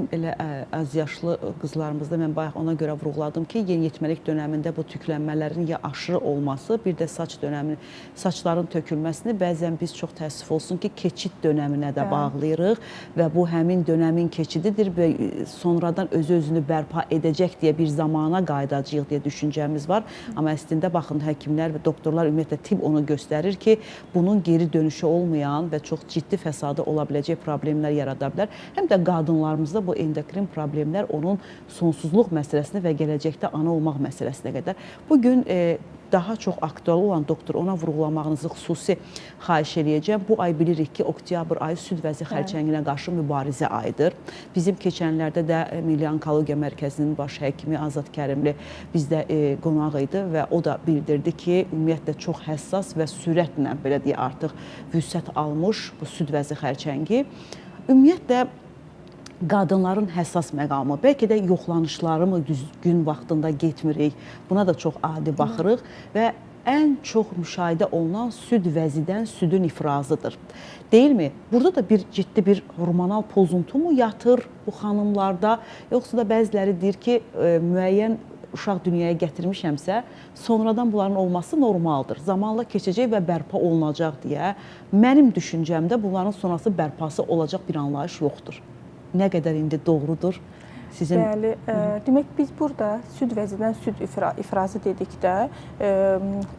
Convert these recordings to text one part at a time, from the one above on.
Elə azyaşlı qızlarımızda mən bayaq ona görə vurğuladım ki, yeniyetməlik dönəmində bu tüklənmələrin ya aşırı olması, bir də saç dönəmini, saçların tökülməsini bəzən biz çox təəssüf olsun ki, keçid dönəminə də bağlayırıq və bu həmin dönəmin keçididir və sonradan özü-özünü bərpa edəcək deyə bir zamana qayıdacağıq deyə düşüncəmiz var. Amma əslində baxın, həkimlər və doktorlar, ümumiyyətlə tibb onu göstərir ki, bunun geri dönüşü olmayan və çox ciddi fəsadı ola biləcək problemlər yarada bilər. Həm də qadınlarımızda bu endokrin problemlər onun sonsuzluq məsələsinə və gələcəkdə ana olmaq məsələsinə qədər. Bu gün daha çox aktual olan, doktor, ona vurğulamağınızı xüsusi xahiş eləyəcəm. Bu ay bilirik ki, oktyabr ayı süd vəzi xərçənginə qarşı mübarizə ayıdır. Bizim keçənlərdə də Milli Onkologiya Mərkəzinin baş həkimi Azad Kərimli bizdə qonaq idi və o da bildirdi ki, ümumiyyətlə çox həssas və sürətlə, belə deyək, artıq vüsət almış bu süd vəzi xərçəngi. Ümumiyyətlə qadınların həssas məqamı, bəlkə də yoxlanışları mı düzgün vaxtında getmirik, buna da çox adi baxırıq və ən çox müşahidə olunan süd vəzidən südün ifrazıdır. Deyilmi? Burada da bir ciddi bir hormonal pozuntu mu yatır bu xanımlarda, yoxsa da bəziləri deyir ki, müəyyən uşaq dünyaya gətirmişəmsə, sonradan bunların olması normaldır. Zamanla keçəcək və bərpa olunacaq deyə mənim düşüncəmdə bunların sonrası bərpası olacaq bir anlayış yoxdur. Nə qədər indi doğrudur? Sizin Bəli, demək biz burada süd vəzidən süd ifrazı dedikdə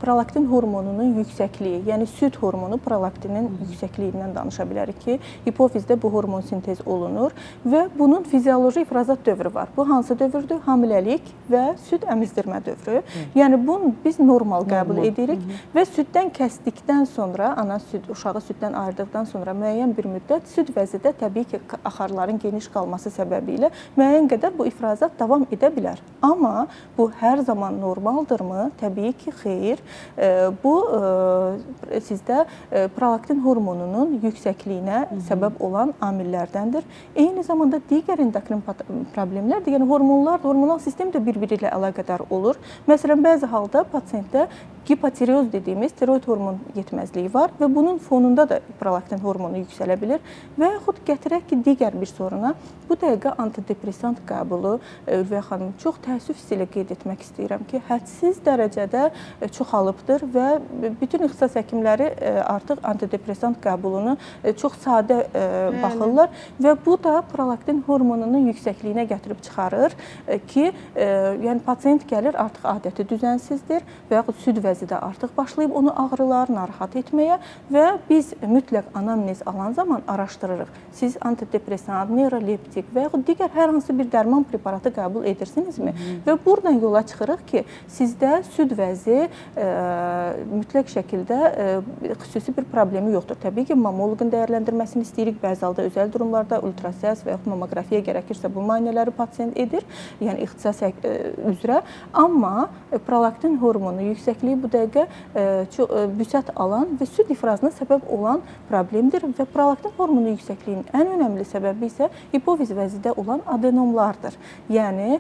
prolaktin hormonunun yüksəkliyi, yəni süd hormonu prolaktinin yüksəkliyindən danışa bilərik ki, hipofizdə bu hormon sintez olunur və bunun fizioloji ifrazat dövrü var. Bu hansı dövrdür? Hamiləlik və süd əmizdirmə dövrü. Yəni bunu biz normal qəbul edirik və süddən kəsdikdən sonra, ana süd uşağı süddən ayırdıqdan sonra müəyyən bir müddət süd vəzidə təbii ki, axarların geniş qalması səbəbilə müəyyən qədər bu ifrazat davam edə bilər. Amma bu hər zaman normaldırmı? Təbii ki, xeyr. Bu sizdə prolaktin hormonunun yüksəkliyinə səbəb olan amillərdəndir. Eyni zamanda digər endokrin problemlər də, yəni hormonlar, hormonal sistem də bir-biri ilə əlaqədar olur. Məsələn, bəzi halda pasientdə gipotireoz dediyimiz tiroid hormon yetməzliyi var və bunun fonunda da prolaktin hormonu yüksələ bilir və yaxud gətirək ki, digər bir soruna, bu dəqiqə antidepressant qəbulu, Ülviyə xanım, çox təəssüf hissi ilə qeyd etmək istəyirəm ki, hədsiz dərəcədə çoxalıbdır və bütün ixtisas həkimləri artıq antidepressant qəbulunu çox sadə baxırlar və bu da prolaktin hormonunun yüksəkliyinə gətirib çıxarır ki, yəni pasient gəlir, artıq adəti düzənsizdir və yaxud süd vəzidə artıq başlayıb onu ağrılar, narahat etməyə və biz mütləq anamnez alan zaman araşdırırıq. Siz antidepressant, neuroleptik və yaxud digər hər hansı bir dərman preparatı qəbul edirsinizmi? Və buradan yola çıxırıq ki, sizdə süd vəzi mütləq şəkildə xüsusi bir problemi yoxdur. Təbii ki, mammoloqun dəyərləndirməsini istəyirik. Bəzi halda özəl durumlarda ultrasəs və yaxud mammoqrafiya gərəkirsə bu müayinələri pasient edir, yəni ixtisas üzrə. Amma prolaktin hormonu yüksəkliyi bu dəqiqə çox vüsət alan və süd ifrazına səbəb olan problemdir və prolaktin hormonu yüksəkliyinin ən önəmli səbəbi isə hipofiz vəzidə olan adenomlardır. Yəni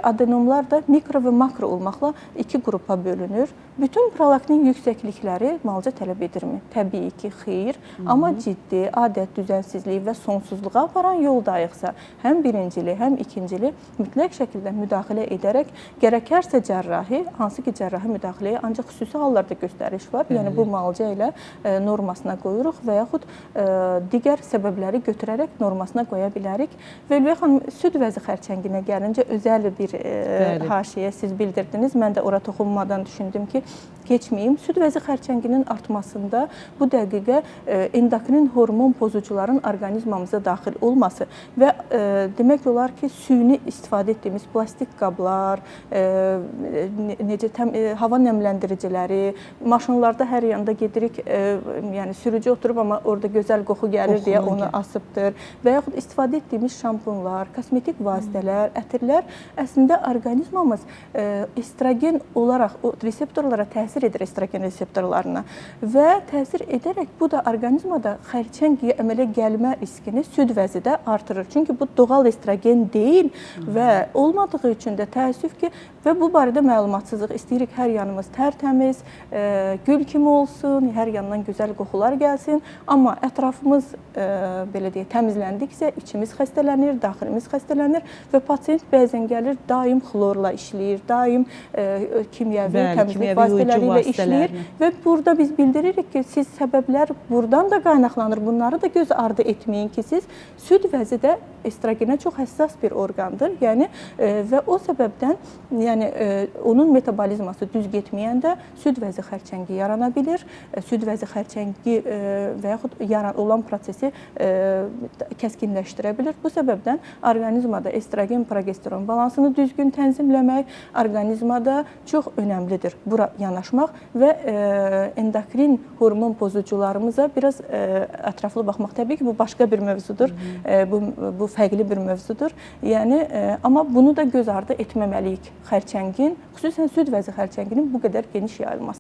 adenomlar da mikro və makro olmaqla iki qrupa bölünür. Bütün prolaktin yüksəklikləri müalicə tələb edirmi? Təbii ki, xeyr. Amma ciddi adət düzənsizliyi və sonsuzluğa aparan yoldayıqsa, həm birincili, həm ikincili mütləq şəkildə müdaxilə edərək, gərəkərsə cərrahi, hansı ki cərrahi müdaxiləyə ancaq xüsusi hallarda göstəriş var. Yəni bu müalicə ilə normasına qoyuruq və yaxud digər səbəbləri götürərək normasına qoya bilərik. Və Ülviyə xanım, süd vəzi xərçənginə gəlincə özəl bir haşiyə siz bildirdiniz. Mən də ora toxunmadan düşündüm ki, keçməyim. Süd vəzi xərçənginin artmasında bu dəqiqə endokrin hormon pozucuların orqanizmamıza daxil olması və demək olar ki, süni istifadə etdiyimiz plastik qablar, necə hava nəmləndiriciləri, maşınlarda hər yanda gedirik, yəni sürücü oturub, amma orada gözəl qoxu gəlir deyə onu asıbdır və yaxud istifadə etdiyimiz şampunlar, kosmetik vasitələr, ətirlər əslində orqanizmamız estrogen olaraq o reseptorlara təsir edir, estrogen reseptorlarına və təsir edərək bu da orqanizmada xərçəng əmələ gəlmə riskini süd vəzidə artırır. Çünki bu doğal estrogen deyil və olmadığı üçün də təəssüf ki, və bu barədə məlumatsızlıq, istəyirik hər yanımız tərtəmiz, gül kimi olsun, hər yandan gözəl qoxular gəlsin, amma ətrafımız belə deyək, təmizləndikcə içimiz xəstələnir, daxilimiz xəstələnir və pasient bəzən gəlir, daim xlorla işləyir, daim kimyəvi təmizlik kimyəvi vasitələri yuyucu ilə işləyir vasitələrini. Və burada biz bildiririk ki, siz səbəblər buradan da qaynaqlanır. Bunları da göz ardı etməyin ki, siz süd vəzi də estrogenə çox həssas bir orqandır. Yəni və o səbəbdən, yəni onun metabolizması düz getməyəndə süd vəzi xərçəngi yarana bilir. Süd vəzi xərçəngi və yaxud olan prosesi kəskinləşdirə bilir. Bu səbəbdən orqanizmada estrogen progesteron balansını düzgün tənzimləmək orqanizmada çox önəmlidir. Bura yanaşmaq və endokrin hormon pozucularımıza biraz ətraflı baxmaq. Təbii ki, bu başqa bir mövzudur. Bu fərqli bir mövzudur. Yəni amma bunu da göz ardı etməməliyik. Xərçəngin, xüsusən süd vəzi xərçənginin bu qədər geniş yayılması.